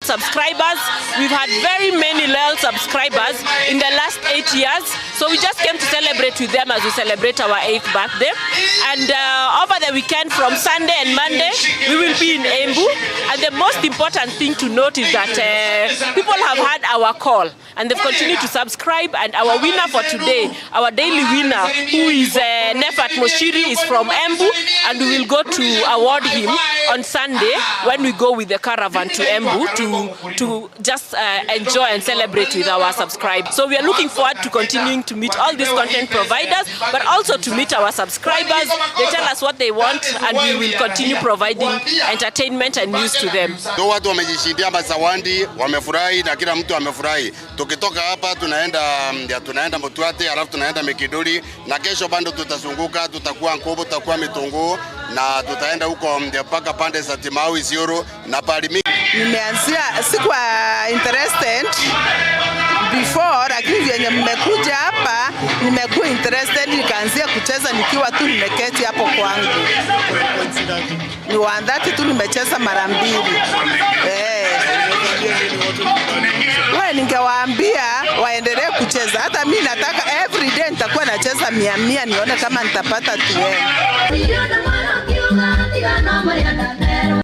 Subscribers. We've had very many loyal subscribers in the last 8 years. So we just came to celebrate with them as we celebrate our eighth birthday. And over the weekend, from Sunday and Monday, we will be in Embu. And the most important thing to note is that people have had our call and they've continued to subscribe. And our winner for today, our daily winner, who is Nefat Moshiri, is from Embu, and we will go to award him on Sunday when we go with the caravan to Embu to just enjoy and celebrate with our subscribers. So we are looking forward to continuing to meet all these content providers, but also to meet our subscribers. They tell us what they want, and we will continue providing entertainment and news to them. So watu wamejishindia mazawadi, wamefurahi na kila mtu amefurahi. Tukitoka hapa tunaenda Mutuati, alafu tunaenda Mikinduri na kesho bado tutazunguka, tutakuwa Nkubu, tutakuwa Mitunguu na tutaenda huko mpaka pande za Timau, Isiolo na pali. Nimeanzia, sikuwa interested before, lakini vyenye mmekuja hapa nimekuwa interested, nikaanzia kucheza nikiwa tu nimeketi hapo kwangu. Ni 130 tu, nimecheza mara mbili eh. We, ningewaambia waendelee kucheza. Hata mi nataka every day nitakuwa nacheza mia mia, nione kama nitapata 2M. Mariana.